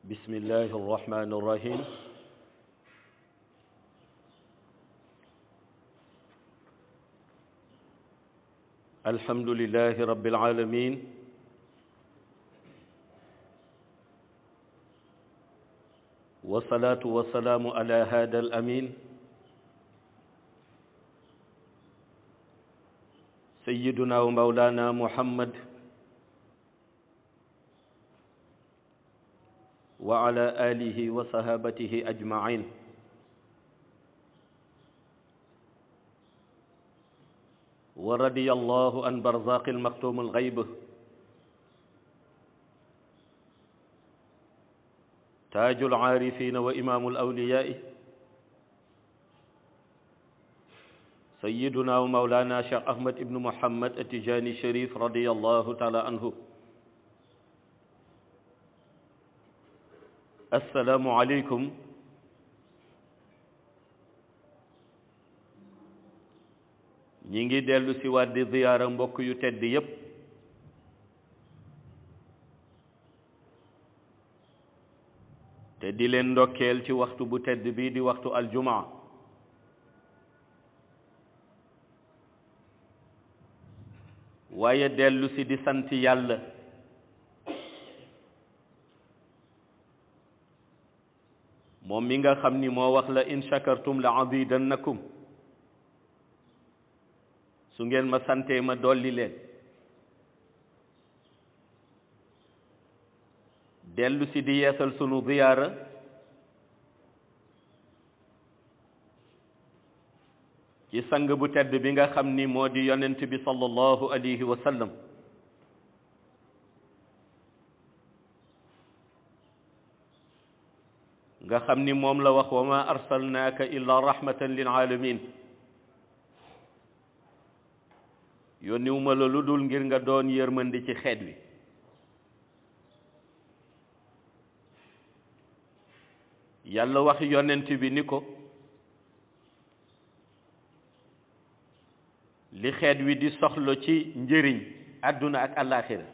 بسم الله الرحمن الرحيم الحمد لله رب العالمين والصلاة والسلام على هذا الأمين سيدنا ومولانا محمد وعلى آله وصحابته أجمعين ورضي الله عن برزاق المختوم الغيب تاج العارفين وإمام الأولياء سيدنا ومولانا شيخ أحمد بن محمد التجاني الشريف رضي الله تعالى عنه السلام عليكم ñi ngi dellu si waat di ziyaara mbokk yu tedd yépp te di leen ndokkeel ci waxtu bu tedd bi di waxtu aljumaa waaye dellu si di sant yàlla moom mi nga xam ni moo wax la in shakartum la azidannakum su ngeen ma santee ma dolli leen dellu si di yeesal sunu ziyaara ci sang bu tedd bi nga xam ni moo di yonent bi sallallahu alayhi wa sallam nga xam ni moom la wax wa ma arsalnaaka illa rahmatan lil alamin yónniwuma la lu dul ngir nga doon yërmandi ci xeet wi yàlla wax yonent bi ni ko li xeet wi di soxla ci njëriñ àdduna ak àllaaxira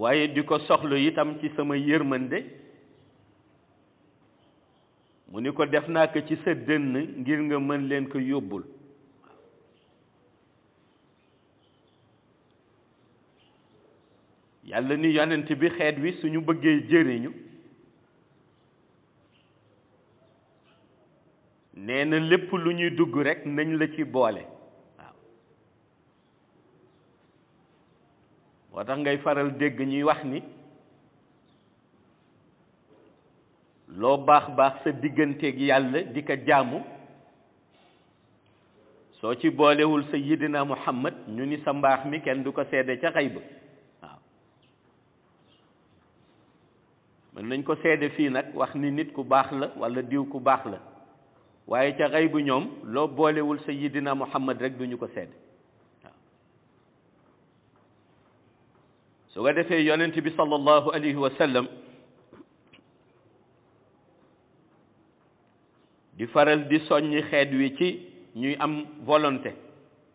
waaye di ko soxla itam ci sama yërmande mu ni ko def naa ko ci sa dënn ngir nga mën leen ko yóbbul yàlla ni yonent bi xeet wi suñu bëggee jëriñu nee na lépp lu ñuy dugg rekk nañ la ci boole waaw moo tax ngay faral dégg ñuy wax ni loo baax baax sa digganteeg yàlla di ko jaamu soo ci boolewul sayyidina Muhammad ñu ni sa mbaax mi kenn du ko seede ca xayba waaw mën nañ ko seede fii nag wax ni nit ku baax la walla diw ku baax la waaye ca xaybu ñoom loo boolewul sayyidina Muhammad rek duñu ko seede waaw su ko defee yonent bi sallallahu alayhi wa sallam di faral di soññi xeet wi ci ñuy am volonté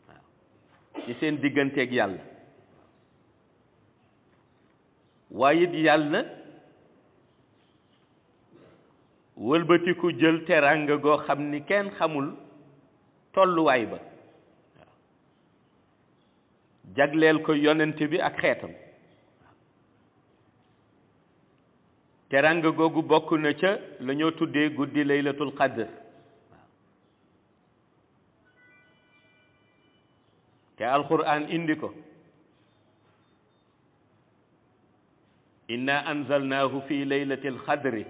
waaw ci seen digganteeg yàlla waaye it yàlla wëlbatiku jël teraanga goo xam ni kenn xamul tolluwaay ba waaw jagleel ko yonent bi ak xeetam teraanga googu bokk na ca la ñoo tuddee guddi laylatul qadr waaw te alquran indi ko inna anzalnaahu fi laylatil qadri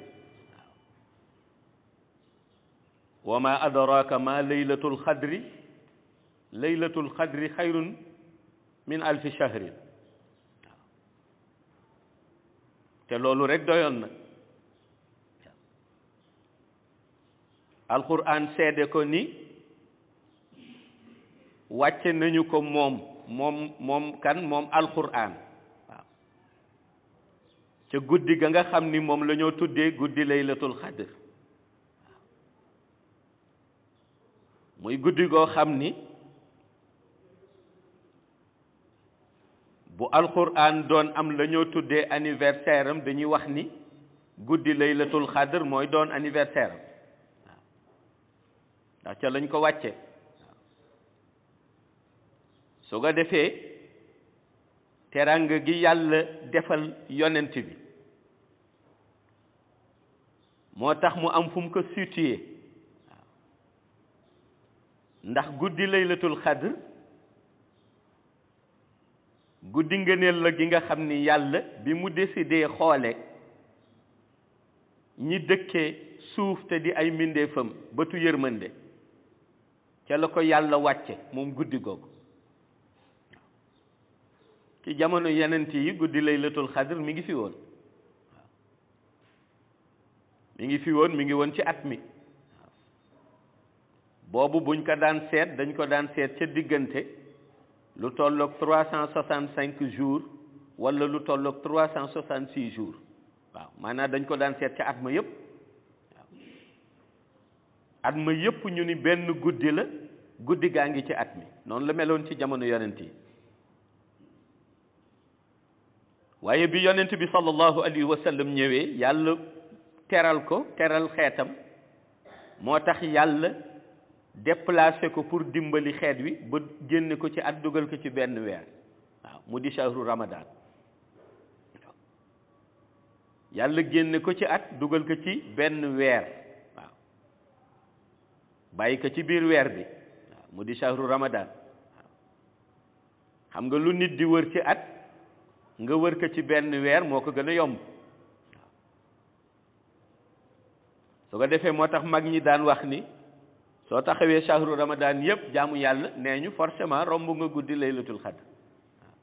wa ma adraka ma laylatul qadri laylatul qadri xayrun min alfi shahrin te loolu rek doyoon na alquran seede ko ni wàcce nañu ko moom kan moom alquran waaw ca guddi ga nga xam ni moom la ñoo tuddee guddi laylatul qadr muy guddi goo xam ni bu alquran doon am la ñoo tuddee anniversaire am dañuy wax ni guddi laylatul xadr mooy doon anniversaire am waaw ndax ca lañ ko wàcce su ko defee teranga gi yàlla defal yonent bi moo tax mu am fu mu ko situé waaw ndax guddi laylatul xadr guddi ngëneel la gi nga xam ni yàlla bi mu décidé xoole ñi dëkkee suuf te di ay mbindeefam bëtu yërmande ca la ko yàlla wàcce moom guddi googu ci jamono yenent yi guddi laylatul xadr mi ngi fi woon waaw mi ngi woon ci at mi waaw boobu buñ ko daan seet dañ ko daan seet ca diggante lu tolloog 365 jours wala lu tolloog 366 jours waaw maanaam dañ ko daan seet ca at ma yëpp waaw at ma yëpp ñu ni benn guddi la guddi gaa ngi ci at mi noonu la meloon ci jamono yonent yi waaye bi yonent bi sallallahu alayhi wa sallam ñëwee yàlla teral ko teral xeetam moo tax yàlla déplacé ko pour dimbali xeet wi ba génne ko ci at dugal ko ci benn weer waaw mu di shahru ramadan yàlla génne ko ci at dugal ko ci benn weer waaw bàyyi ko ci biir weer bi waaw mu di shahru ramadan waaw xam nga lu nit di wër ci at nga wër ko ci benn weer moo ko gën a yomb waaw su ko defee moo tax mag ñi daan wax ni soo taxawee shahru ramadan yëpp jaamu yàlla nee ñu forcément romb nga guddi laylatul xadr waaw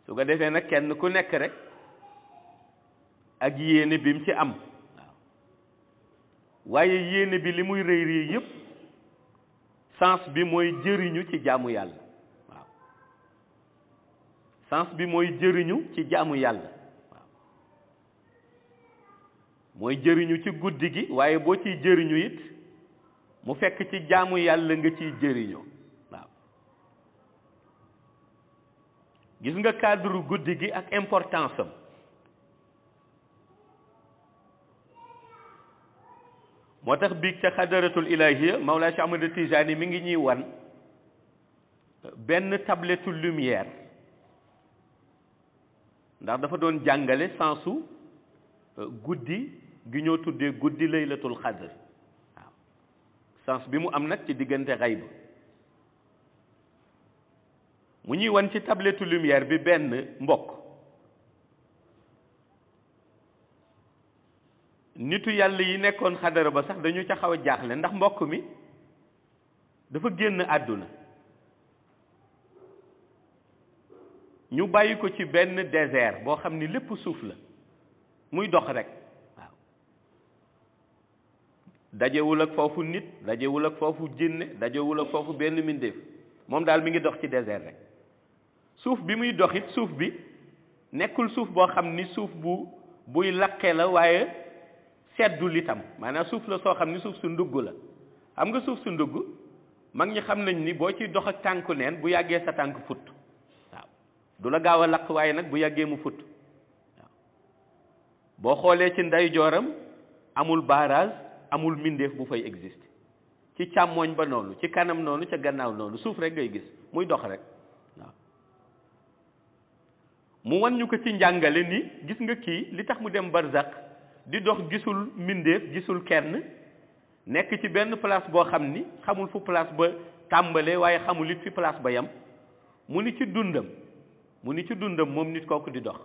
su ko defee nag kenn ku nekk rek ak yéene bi mu ci am waaw waaye yéene bi li muy rëy rëy yëpp sens bi mooy jëriñu ci jaamu yàlla waaw sens bi mooy jëriñu ci jaamu yàlla mooy jëriñu ci guddi gi waaye boo ciy jëriñu it mu fekk ci jaamu yàlla nga ciy jëriñoo waaw gis nga cadre guddi gi ak importance am moo tax biig ca xadaratul ilahiya Mawlaa Cheikh Ahmad Tijaani mi ngi ñuy wan benn tablette lumière ndax dafa doon jàngale sensu guddi gi ñoo tuddee guddi laylatul xadr waaw sens bi mu am nag ci diggante xayb mu ñuy wan ci tablette lumière bi benn mbokk nitu yàlla yi nekkoon xadara ba sax dañu ca xaw a jaaxle ndax mbokk mi dafa génn àdduna ñu bàyyi ko ci benn désert boo xam ni lépp suuf la muy dox rek waaw dajewul ak foofu nit dajewul ak foofu jinne dajewul ak foofu benn mbindeef moom daal mi ngi dox ci désert rek suuf bi muy dox it suuf bi nekkul suuf boo xam ni suuf buy lakke la waaye seddul itam maanaam suuf la soo xam ni suuf su ndugg la xam nga suuf su ndugg mag ñi xam nañ ni boo ciy dox ak tànku neen bu yàggee sa tànk futt waaw du la gaaw a lakk waaye nag bu yàggee mu futt boo xoolee ci ndeyjooram amul barrage amul mbindeef bu fay existe ci càmmooñ ba noonu ci kanam noonu ca gannaaw noonu suuf rek ngay gis muy dox rek waaw mu wan ñu ko ci njàngale ni gis nga kii li tax mu dem barzak di dox gisul mbindeef gisul kenn nekk ci benn place boo xam ni xamul fu place ba tàmbalee waaye xamul it fi place ba yam mu ni ci dundam moom nit kooku di dox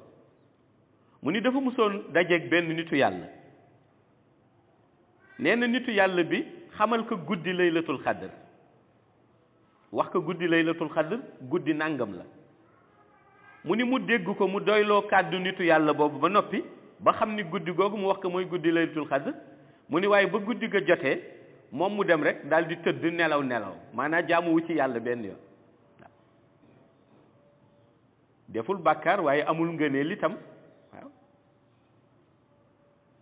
mu ni dafa musoon dajeeg benn nitu yàlla nee na nitu yàlla bi xamal ko guddi laylatul xadr wax ko guddi laylatul xadr guddi nàngam la mu ni mu dégg ko mu doyloo kàddu nitu yàlla boobu ba noppi ba xam ni guddi googu mu wax ko mooy guddi laylatul xadr mu ni waaye ba guddi ga jotee moom mu dem rek daal di tëdd nelaw maanaam jaamuwu ci yàlla benn yoon deful bàkkaar waaye amul ngëneel itam waaw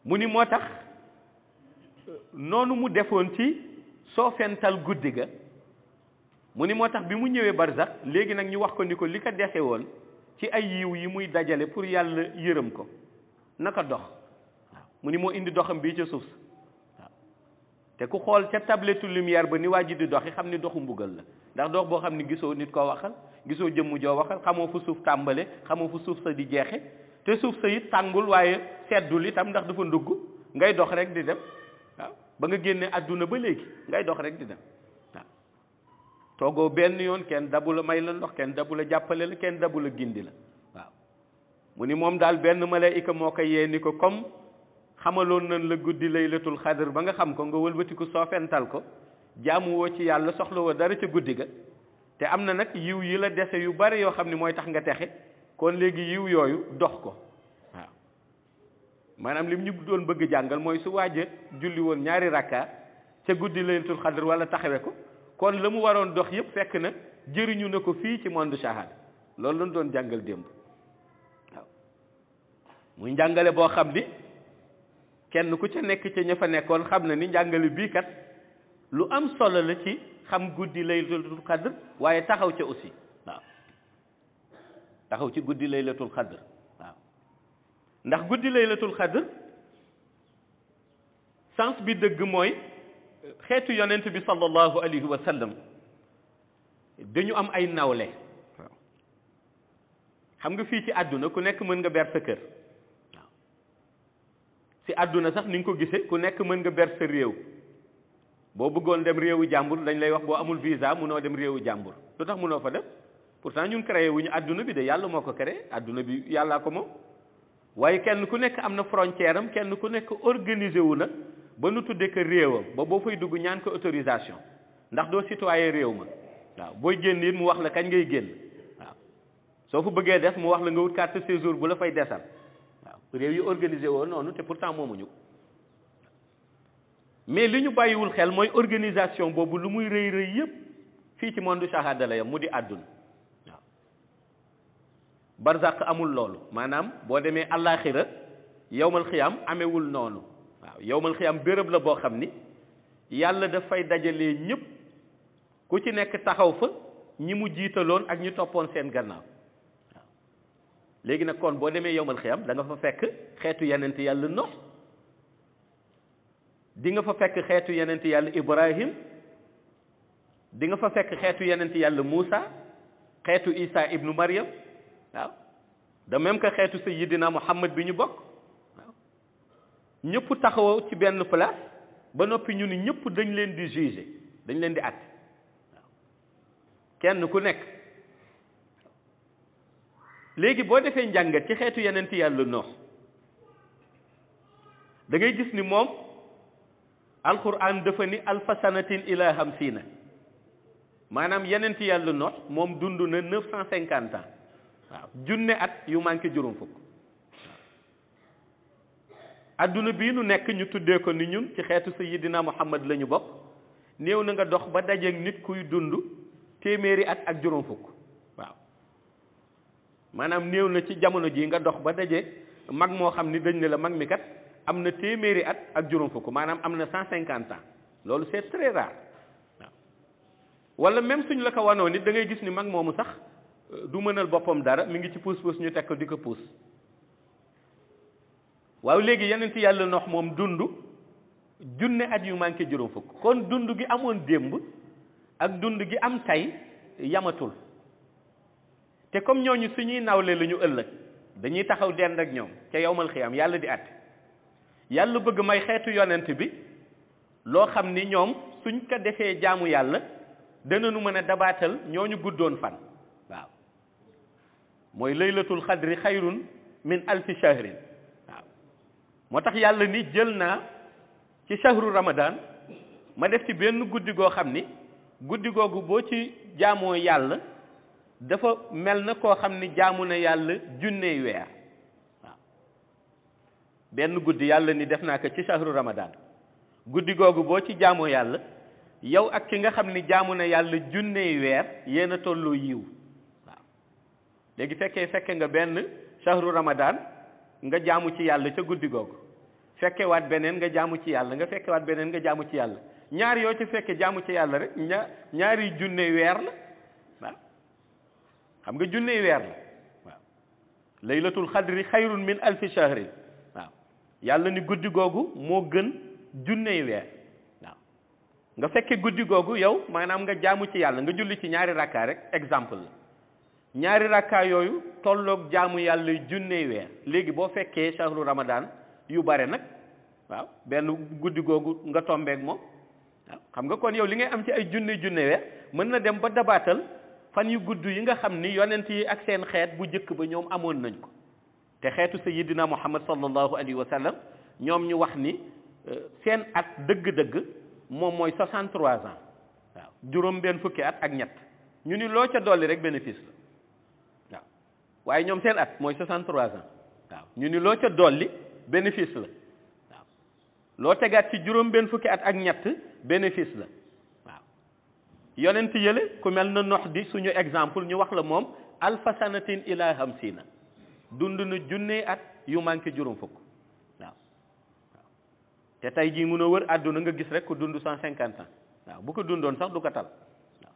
mu ni moo tax noonu mu defoon ci soofental guddi ga mu ni moo tax bi mu ñëwee barzax léegi nag ñu wax ko ni ko li ko dese woon ci ay yiw yi muy dajale pour yàlla yërëm ko naka dox waaw mu ni moo indi doxam bii ca suuf sa waaw te ku xool ca tablette lumière ba ni waa ji di doxi xam ni doxu mbugal la ndax dox boo xam ni gisoo nit koo waxal gisoo jëmm joo waxal xamoo fu suuf tàmbale xamoo fu suuf sa di jeexe te suuf sa it tàngul waaye seddul itam ndax dafa ndugg ngay dox rek di dem waaw ba nga génne àdduna ba léegi ngay dox rek di dem waaw toogoo benn yoon kenn dabu la may la ndox kenn dabu la jàppale la kenn dabu la gindi la waaw mu ni moom daal benn malaayika moo ko yee ni ko comme xamaloon nañ la guddi laylatul xadr ba nga xam ko nga wëlbatiku soofental ko jaamu woo ci yàlla soxla woo dara ca guddi ga te am na nag yiw yi la dese yu bari yoo xam ne mooy tax nga texe kon léegi yiw yooyu dox ko waaw maanaam lim ñu doon bëgg jàngal mooy su waaja julli woon ñaari rakka ca guddi laylatul xadr wala taxawe ko kon la mu waroon dox yépp fekk na jëriñu na ko fii ci monde shahada loolu lañ doon jàngal démb waaw muy njàngale boo xam ni kenn ku ca nekk ca ña fa nekkoon xam na ni njàngale bii kat lu am solo la ci xam guddi laylatul xadr waaye taxaw ca aussi waaw taxaw ci guddi laylatul xadr waaw ndax guddi laylatul xadr sens bi dëgg mooy xeetu yonent bi sallallahu alayhi wa sallam dañu am ay nawle waaw xam nga fii ci àdduna ku nekk mën nga ber sa kër waaw si àdduna sax ni nga ko gisee ku nekk mën nga ber sa réew boo bëggoon dem réewu jàmbur dañ lay wax boo amul visa munoo dem réewu jàmbur lu tax munoo fa dem pourtant ñun créé wuñu àdduna bi de yàlla moo ko créé àdduna bi yàllaa ko moom waaye kenn ku nekk am na frontière am kenn ku nekk organisé wu na ba nu tuddee ko réewam ba boo fay dugg ñaan ko autorisation ndax doo citoyen réew ma waaw booy génn it mu wax la kañ ngay génn waaw soo fa bëggee des mu wax la nga wut carte séjour bu la fay desal waaw réew yi organisé woo noonu te pourtant moomuñu ko mais li ñu bàyyiwul xel mooy organisation boobu lu muy rëy rëy yépp fii ci monde shahada la yam mu di àdduna waaw barzaq amul loolu maanaam boo demee àllaaxira yowmal xiyam amewul noonu waaw yowmal xiyam béréb la boo xam ni yàlla dafay dajalee ñëpp ku ci nekk taxaw fa ñi mu jiitaloon ak ñi toppoon seen gannaaw waaw léegi nag kon boo demee yowmal xiyam da nga fa fekk xeetu yenent yàlla Nuh di nga fa fekk xeetu yenent yàlla Ibrahim di nga fa fekk xeetu yenent yàlla Moussa xeetu Isa ibnu Maryam waaw de même que xeetu Sayyidina Muhammad bi ñu bokk waaw ñëpp taxawoo ci benn place ba noppi ñu ni ñëpp dañ leen di juger dañ leen di àtte waaw kenn ku nekk léegi boo defee njàngat ci xeetu yenent yàlla Nuh da ngay gis ni moom alquran dafa ni alfa sanatin ila hamsina maanaam yenent yàlla Nuh moom dund na 950 ans waaw junne at yu manqué juróom fukk adduna bii nu nekk ñu tuddee ko ni ñun ci xeetu sayyidina Muhammad la ñu bokk néew na nga dox ba dajeeg nit kuy dund téeméeri at ak juróom fukk waaw maanaam néew na ci jamono ji nga dox ba daje mag moo xam ni dañ ne la mag mi kat am na téeméeri at ak juróom fukk maanaam am na 150 ans loolu c'est très rare waaw wala même suñ la ko wanoo nit da ngay gis ni mag moomu sax du mënal boppam dara mi ngi ci puus-puus ñu teg ko di ko puus waaw léegi yeneen ci yàlla Nuh moom dund junne at yu manqué juróom fukk kon dund gi amoon démb ak dund gi am tey yamatul te comme ñooñu suñuy nawle la ñu ëllëg dañuy taxaw dend ak ñoom ca yowmal xiyaam yàlla di àtte yàlla bëgg may xeetu yonent bi loo xam ni ñoom suñ ko defee jaamu yàlla danañu mën a dabaatal ñooñu guddoon fan waaw mooy laylatul xadri xayrun min alfi shahrin waaw moo tax yàlla ni jël naa ci shahru ramadan ma def ci benn guddi goo xam ni guddi googu boo ci jaamoo yàlla dafa mel na koo xam ni jaamu na yàlla junney weer waaw benn guddi yàlla ni def naa ko ci shahru ramadan guddi googu boo ci jaamoo yàlla yow ak ki nga xam ni jaamu na yàlla junney weer yéen a tolloo yiw waaw léegi fekke nga benn shahru ramadan nga jaamu ci yàlla ca guddi googu fekkewaat beneen nga jaamu ci yàlla nga fekkewaat beneen nga jaamu ci yàlla ñaar yoo ci fekke jaamu ci yàlla rek ñaari junne weer la waaw xam nga junne weer la waaw laylatul xadri xayrun min alfi shahrin waaw yàlla ni guddi googu moo gën junney weer waaw nga fekke guddi googu yow maanaam nga jaamu ci yàlla nga julli ci ñaari rakkaa rek exemple la ñaari rakkaa yooyu tolloog jaamu yàlla junney weer léegi boo fekkee shahru ramadan yu bare nag waaw benn guddi googu nga tombeek moom waaw xam nga kon yow li ngay am ci ay junne weer mën na dem ba dabaatal fan yu gudd yi nga xam ni yonent yi ak seen xeet bu njëkk ba ñoom amoon nañ ko te xeetu sayyidina muhammad sallallahu alayhi wa sallam ñoom ñu wax ni seen at dëgg-dëgg moom mooy 63 ans waaw juróom benn fukki at ak ñett ñu ni loo ca dolli rek bénéfice la waaw waaye ñoom seen at mooy 63 ans waaw ñu ni loo ca dolli bénéfice la waaw loo tegaat ci juróom benn fukki at ak ñett bénéfice la waaw yonent yële ku mel na nox di suñu exemple ñu wax la moom alfa sanatin ila hamsina dund na junne at yu manqué juróom fukk waaw te tey jii mun a wër àdduna nga gis rek ku dund 150 ans waaw bu ko dundoon sax du ko tal waaw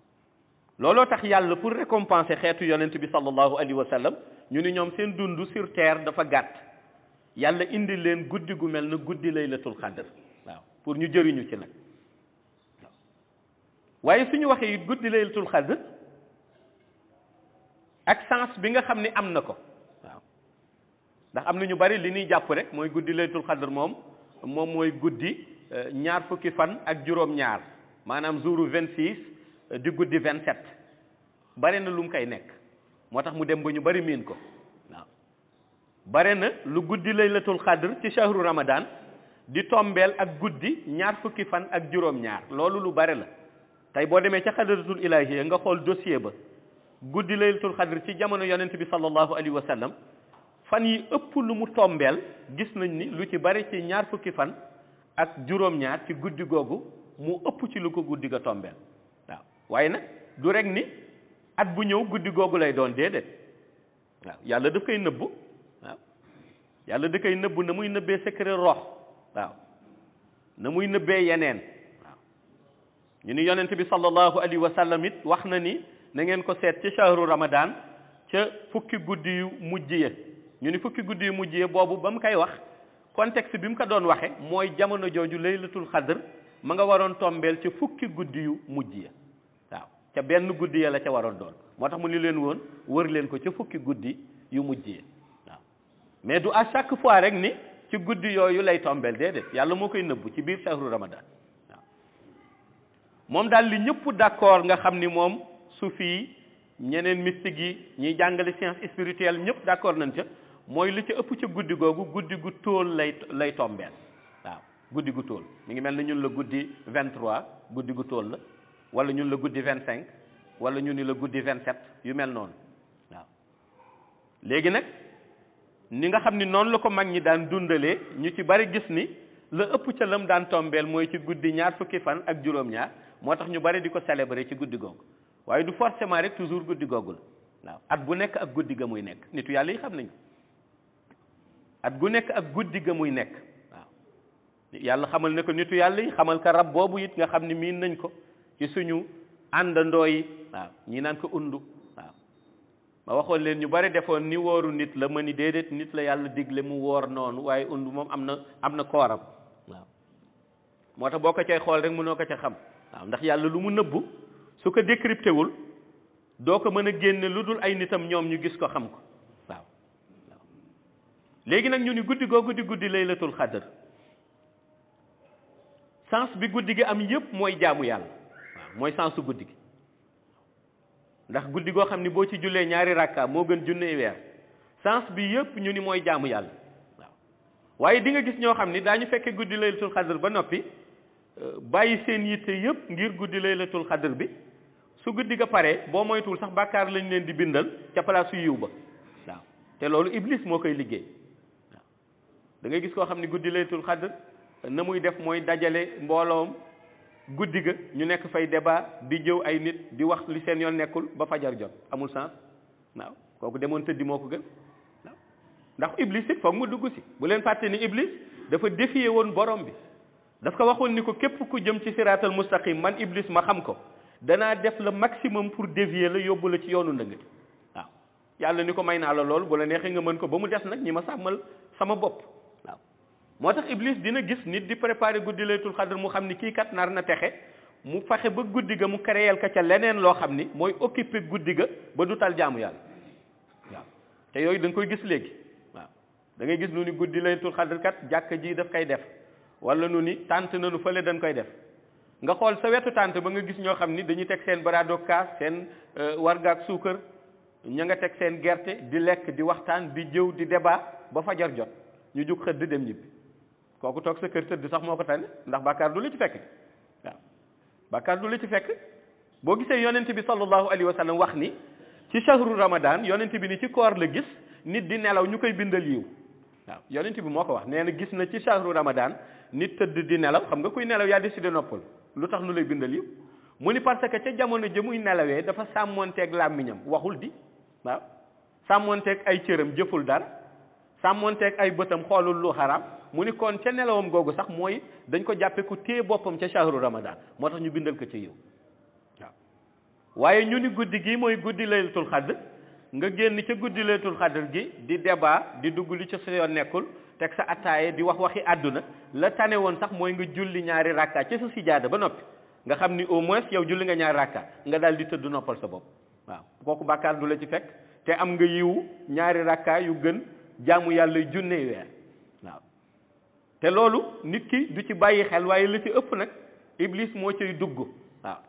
looloo tax yàlla pour récompenser xeetu yonent bi sallallahu alayhi wa sallam ñu ni ñoom seen dund sur terre dafa gàtt yàlla indi leen guddi gu mel na guddi laylatul xadr waaw pour ñu jëriñu ci nag waaye suñu waxee it guddi laylatul xadr ak sens bi nga xam ni am na ko waaw ndax am na ñu bari li ñuy jàpp rek mooy guddi laylatul xadr moom mooy guddi ñaar fukki fan ak juróom-ñaar maanaam jouru 26 di guddi 27 bare na lu mu koy nekk moo tax mu dem ba ñu bari miin ko waaw bare na lu guddi laylatul xadr ci shahru ramadan di tombeel ak guddi ñaar fukki fan ak juróom-ñaar loolu lu bare la tey boo demee ca xadratul ilahiyya nga xool dossier ba guddi laylatul xadr ci jamono yonent bi sallallahu alayhi wa sallam fan yi ëpp lu mu tombeel gis nañ ni lu ci bari ci ñaar fukki fan ak juróom-ñaar ci guddi googu mu ëpp ci lu ko guddi ga tombeel waaw waaye nag du rek ni at bu ñëw guddi googu lay doon déedéet waaw yàlla daf koy nëbbu waaw yàlla da koy nëbbu na muy nëbbee secret rox waaw na muy nëbbee yeneen waaw ñu ni yonent bi sallallahu alayhi wa sallam it wax na ni na ngeen ko seet ci shahru ramadan ca fukki guddi yu mujj ya ñu ni fukki guddi yu mujj ya boobu ba mu koy wax contexte bi mu ko doon waxe mooy jamono jooju laylatul xadr ma nga waroon tombeel ca fukki guddi yu mujj ya waaw ca benn guddi ya la ca waroon doon moo tax mu ni leen woon wër leen ko ca fukki guddi yu mujj ya waaw mais du à chaque fois rek ni ci guddi yooyu lay tombeel déedéet yàlla moo koy nëbbu ci biir shahru ramadan waaw moom daal li ñëpp d'accord nga xam ni moom sufi yi ñeneen mystique yi ñuy jàngale science spirituelle ñëpp d'accord nañ ca mooy li ci ëpp ca guddi googu guddi gu tóol lay tombeel waaw guddi gu tóol mi ngi mel ni ñun la guddi 23 guddi gu tóol la wala ñun la guddi 25 wala ñu ni la guddi 27 yu mel noonu waaw léegi nag ni nga xam ni noonu la ko mag ñi daan dundalee ñu ci bari gis ni la ëpp ca lam daan tombeel mooy ci guddi ñaar fukki fan ak juróom-ñaar moo tax ñu bari di ko célébrer ci guddi googu waaye du forcément rek toujours guddi googu la waaw at bu nekk ak guddi ga muy nekk nitu yàlla yi xam nañu at gu nekk ak guddi ga muy nekk waaw yàlla xamal ne ko nitu yàlla yi xamal ka rab boobu it nga xam ni miin nañ ko ci suñu àndandoo yi waaw ñi naan ko undu waaw ma waxoon leen ñu bari defoon ni wooru nit la ma ni déedéet nit la yàlla digle mu woor noonu waaye undu moom am na kooram waaw moo tax boo ko cay xool rek mënoo ko ca xam waaw ndax yàlla lu mu nëbbu su ko décrypté wul doo ko mën a génne lu dul ay nitam ñoom ñu gis ko xam ko waaw léegi nag ñu ni guddi googu di guddi laylatul xadr sens bi guddi gi am yépp mooy jaamu yàlla waaw mooy sensu guddi gi ndax guddi goo xam ni boo ci jullee ñaari rakka moo gën junne weer sens bi yépp ñu ni mooy jaamu yàlla waaw waaye di nga gis ñoo xam ni daañu fekke guddi laylatul xadr ba noppi bàyyi seen yitte yépp ngir guddi laylatul xadr bi su guddi ga pare boo moytuwul sax bàkkaar lañ leen di bindal ca place su yiw ba waaw te loolu iblis moo koy liggéey waaw da ngay gis koo xam ni guddi laylatul xadr na muy def mooy dajale mbooloom guddi ga ñu nekk fay débat di jëw ay nit di wax li seen yoon nekkul ba fajar jot amul sens waaw kooku demoon tëddi moo ko gën waaw ndax iblis it foog mu dugg si bu leen fàtte ni iblis dafa défier woon borom bi daf ko waxoon ni ko képp ku jëm ci siraatal mustaqim man iblis ma xam ko danaa def le maximum pour dévier la yóbbu la ci yoonu ndëngati waaw yàlla ni ko may naa la loolu bu la neexee nga mën ko ba mu des nag ñi ma sàmmal sama bopp waaw moo tax iblis dina gis nit di préparer guddi laylatul xadr mu xam ni kii kat nar na texe mu fexe ba guddi ga mu créel ka ca leneen loo xam ni mooy occuper guddi ga ba du tal jaamu yàlla waaw te yooyu da nga koy gis léegi waaw da ngay gis nu ni guddi laylatul xadr kat jàkka ji daf koy def wala nu ni tànt nanu fële dañ koy def nga xool sa wetu tànt ba nga gis ñoo xam ni dañuy teg seen baraado kaas seen wargaak suukar ña nga teg seen gerte di lekk di waxtaan di jëw di débat ba fajar jot ñu jug xëdd dem ñibbi kooku toog sa kër tëdd sax moo ko tane ndax bàkkaar du la ci fekk waaw bàkkaar du la ci fekk boo gisee yonent bi sallallahu alayhi wa sallam wax ni ci shahru ramadan yonent bi ni ci koor la gis nit di nelaw ñu koy bindal yiw waaw yonent bi moo ko wax nee na gis na ci shahru ramadan nit tëdd di nelaw xam nga kuy nelaw yaa décidé noppal lu tax nu lay bindal yiw mu ni parce que ca jamono ja muy nelawee dafa sàmmonteeg làmmiñam waxul di waaw sàmmonteeg ay cëram jëful dara sàmmonteeg ay bëtam xoolul lu xaraam mu ni kon ca nelawam googu sax mooy dañ ko jàppe ku téye boppam ca shahru ramadan moo tax ñu bindal ko ca yiw waaw waaye ñu ni guddi gi mooy guddi laylatul xadr nga génn ca guddi laylatul xadr gi di débat di dugg li ca sa yoon nekkul teg sa attaaye di wax waxi àdduna la tane woon sax mooy nga julli ñaari rakka ca sa sijaada ba noppi nga xam ni au moins yow julli nga ñaari rakka nga daal di tëdd noppal sa bopp waaw kooku bàkkaar du la ci fekk te am nga yiwu ñaari rakka yu gën jaamu yàlla junney weer waaw te loolu nit ki du ci bàyyi xel waaye la ci ëpp nag iblis moo cay dugg waaw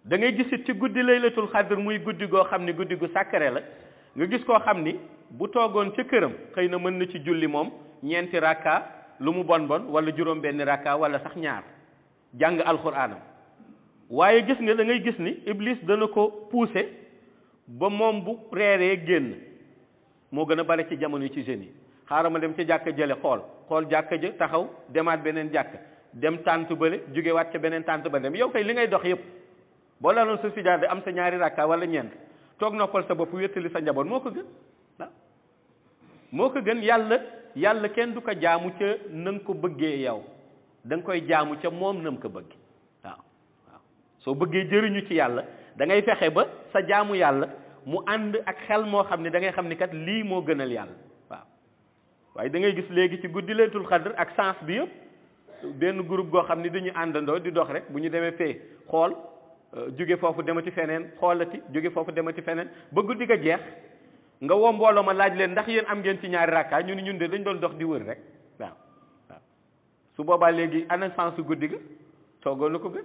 da ngay gisit ci guddi laylatul xadr muy guddi goo xam ni guddi gu sàkkare la nga gis koo xam ni bu toogoon ca këram xëy na mën na ci julli moom ñeenti rakka lu mu bon bon wala juróom benn rakka wala sax ñaar jàng alxuraanam waaye gis nga da ngay gis ni iblis dana ko pousser ba moom bu reeree génn moo gën a bare ci jamono yi ci jeunes yi xaaral ma dem ca jàkka jële xool jàkka ja taxaw demaat beneen jàkka dem tànt bële jógewaat ca beneen tànt ba dem yow kay li ngay dox yëpp boo laloon sa sijaade am sa ñaari rakka wala ñeent toog noppal sa bopp wéttali sa njaboot moo ko gën waaw moo ko gën yàlla kenn du ko jaamu ca na nga ko bëggee yow da nga koy jaamu ca moom na nga ko bëgg waaw soo bëggee jëriñu ci yàlla da ngay fexe ba sa jaamu yàlla mu ànd ak xel moo xam ne da ngay xam ni kat lii moo gënal yàlla waaw waaye da ngay gis léegi ci guddi laylatul xadr ak sens bi yëpp benn groupe goo xam ne dañuy àndandoo di dox rek bu ñu demee fee xool jóge foofu demati feneen xoolati jóge foofu demati feneen ba guddi ga jeex nga woo mbooloo ma laaj leen ndax yéen am ngeen ci ñaari rakka ñu ni ñun de dañ doon dox di wër rek waaw su boobaa léegi ana sens guddi ga toogoon na ko gën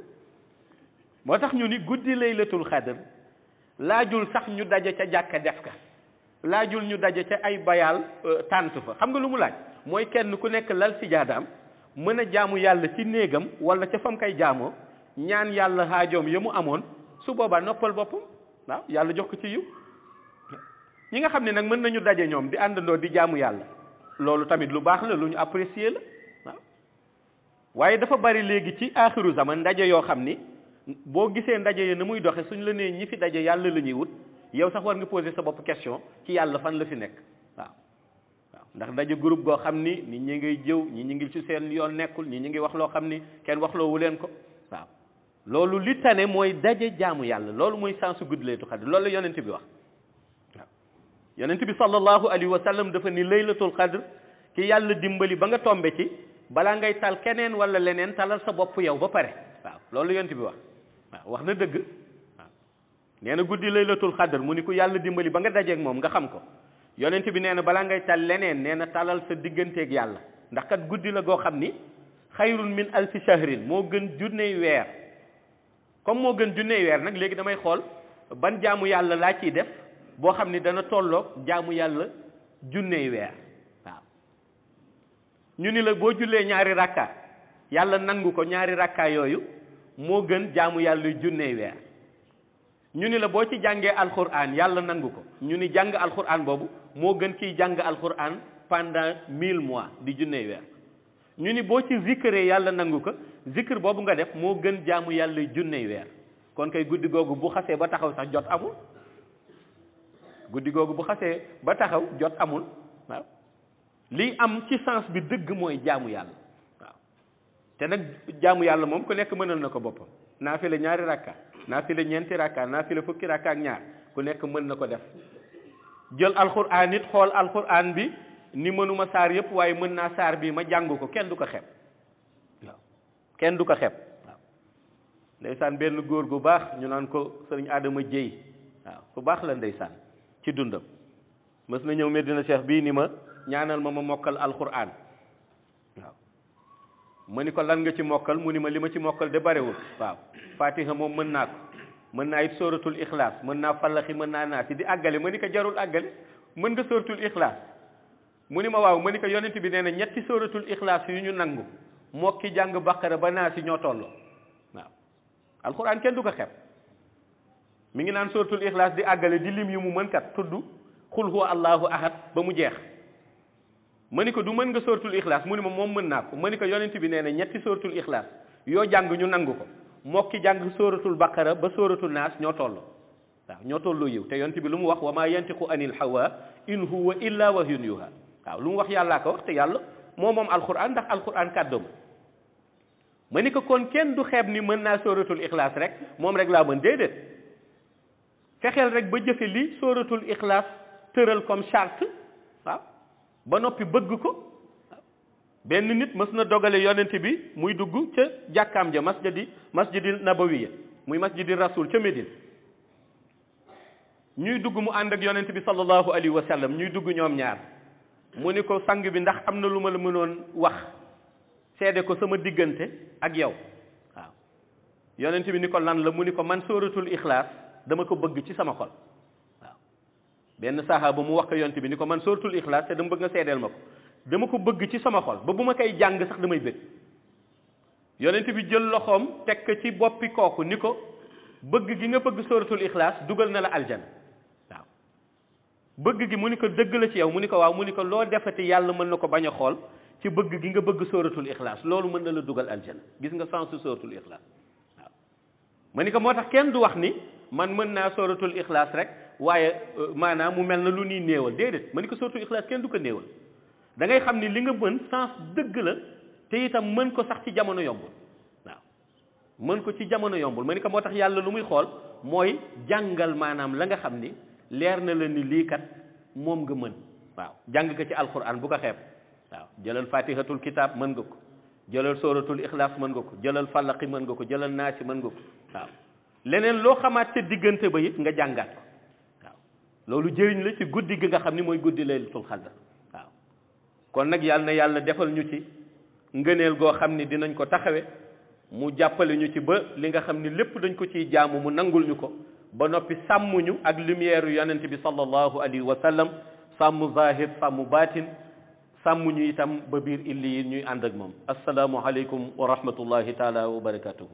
moo tax ñu ni guddi laylatul xadr laajul sax ñu daje ca jàkka def ka laajul ñu daje ca ay bayaal tànt fa xam nga lu mu laaj mooy kenn ku nekk lal sijaadaam mën a jaamu yàlla ci néegam wala ca fam kay jaamoo ñaan yàlla xaajoom ya mu amoon su boobaa noppal boppam waaw yàlla jox ko ci yiw ñi nga xam ne nag mën nañu daje ñoom di àndandoo di jaamu yàlla loolu tamit lu baax la lu ñu apprécier la waaw waaye dafa bari léegi ci aaxiru zaman ndaje yoo xam ni boo gisee ndaje yi na muy doxe suñ la nee ñi fi daje yàlla la ñuy wut yow sax war nga poser sa bopp question ci yàlla fan la fi nekk waaw ndax ndaje groupe goo xam ni nit ñi ngay jëw ñi ñu ngi ci seen yoon nekkul ñi ñu ngi wax loo xam ni kenn waxloowu leen ko waaw loolu li tane mooy daje jaamu yàlla loolu mooy sensu guddi laylatul xadr loolu la yonent bi wax waaw yonent bi sallallahu alayhi wa sallam dafa ni laylatul xadr ki yàlla dimbali ba nga tombe ci balaa ngay tal keneen wala leneen talal sa bopp yow ba pare waaw loolu la yonent bi wax waaw wax na dëgg waaw nee na guddi laylatul xadr mu ni ku yàlla dimbali ba nga dajeeg moom nga xam ko yonent bi nee na balaa ngay tal leneen nee na talal sa digganteeg yàlla ndax kat guddi la goo xam ni xayrun min alfi shahrin moo gën junney weer comme moo gën junney weer nag léegi damay xool ban jaamu yàlla laa ciy def boo xam ni dana tolloog jaamu yàlla junney weer waaw ñu ni la boo jullee ñaari rakka yàlla nangu ko ñaari rakka yooyu moo gën jaamu yàlla junney weer ñu ni la boo ci jàngee alquran yàlla nangu ko ñu ni jàng alquran boobu moo gën kiy jàng alquran pendant 1000 mois di junney weer ñu ni boo ci zikree yàlla nangu ko zikr boobu nga def moo gën jaamu yàlla junney weer kon kay guddi googu bu xasee ba taxaw sax jot amul guddi googu bu xasee ba taxaw jot amul waaw lii am ci sens bi dëgg mooy jaamu yàlla waaw te nag jaamu yàlla moom ku nekk mënal na ko boppam naafila ñaari rakka naafila ñeenti rakka naafila fukki rakka ak ñaar ku nekk mën na ko def jël alquran it xool alquran bi ni mënuma saar yëpp waaye mën naa saar bi ma jàng ko kenn du ko xeeb waaw kenn du ko xeeb waaw ndeysaan benn góor gu baax ñu naan ko sëriñ Adama Jéy waaw ku baax la ndeysaan ci dundam mës na ñëw Medina Cheikh bii ni ma ñaanal ma mokkal alquran waaw ma ni ko lan nga ci mokkal mu ni ma li ma ci mokkal de barewul waaw fatiha moom mën naa ko mën naa it sóoratul ixlaas mën naa fallaxi mën naa naasi di àggale ma ni ko jarul àggale mën nga sóoratul ixlaas mu ni ma waaw ma ni ko yonent bi nee na ñetti sóoratul ixlaas yu ñu nangu mokki jàng baqara ba naasi ñoo tolloo waaw alquran kenn du ko xeeb mi ngi naan sóoratul ixlaas di àggale di lim yu mu mën kat tudd xul huwa allahu ahad ba mu jeex ma ni ko du mën nga sóoratul ixlaas mu ni ma moom mën naa ko ma ni ko yonent bi nee na ñetti sóoratul ixlaas yoo jàng ñu nangu ko mokki jàng sóoratul baqara ba sóoratul naas ñoo tolloo waaw ñoo tolloo yiw te yonent bi lu mu wax wa maa yantiqu anil hawa in huwa illa wahyun yuha waaw lu mu wax yàllaa ko wax te yàlla moom alquran ndax alquran kàddoom ma ni ko kon kenn du xeeb ni mën naa sóoratul ixlaas rek moom rek laa mën déedéet fexeel rek ba jëfe li sóoratul ixlaas tëral comme charte waaw ba noppi bëgg ko benn nit mës na dogale yonent bi muy dugg ca jàkkaam ja masjidil nabawiya muy masjidil rasul ca Médine ñuy dugg mu ànd ak yonent bi sallallahu alayhi wa sallam ñuy dugg ñoom ñaar mu ni ko sang bi ndax am na lu ma la mënoon wax seede ko sama diggante ak yow waaw yonent bi ni ko lan la mu ni ko man sóoratul ixlaas dama ko bëgg ci sama xol waaw benn sahaaba mu wax ko yonent bi ni ko man sóoratul ixlaas te dama bëgg nga seedeel ma ko dama ko bëgg ci sama xol ba bu ma koy jàng sax damay bëgg yonent bi jël loxoom teg ko ci boppi kooku ni ko bëgg gi nga bëgg sóoratul ixlaas dugal na la aljana waaw bëgg gi mu ni ko dëgg la ci yow mu ni ko waaw mu ni ko loo defati yàlla mën na ko bañ a xool ci bëgg gi nga bëgg sóoratul ixlaas loolu mën na la dugal aljana gis nga sensu sóoratul ixlaas waaw ma ni ko moo tax kenn du wax ni man mën naa sóoratul ixlaas rek waaye maanaam mu mel na lu ñuy néewal déedéet ma ni ko sóoratul ixlaas kenn du ko néewal da ngay xam ni li nga mën sens dëgg la te itam mën ko sax ci jamono yombul waaw mën ko ci jamono yombul ma ni ko moo tax yàlla lu muy xool mooy jàngal maanaam la nga xam ni leer na la ni lii kat moom nga mën waaw jàng ko ci alquran bu ko xeeb waaw jëlal fatihatul kitab mën nga ko jëlal sóoratul ixlaas mën nga ko jëlal falaqi mën nga ko jëlal naasi mën nga ko waaw leneen loo xamaat ca diggante ba it nga jàngaat ko waaw loolu jëriñ la ci guddi gi nga xam ni mooy guddi laylatul qadr waaw kon nag yàlla na yàlla defal ñu ci ngëneel goo xam ni dinañ ko taxawe mu jàppale ñu ci ba li nga xam ni lépp dañ ko ciy jaamu mu nangul ñu ko ba noppi sàmmuñu ak lumière yonent bi sallallahu alayhi wa sallam sàmm zahir sàmm baatin sàmmuñu itam ba biir illi yi ñuy ànd ak moom asalaamu aleykum wa rahmatullahi taala wa barakatuhu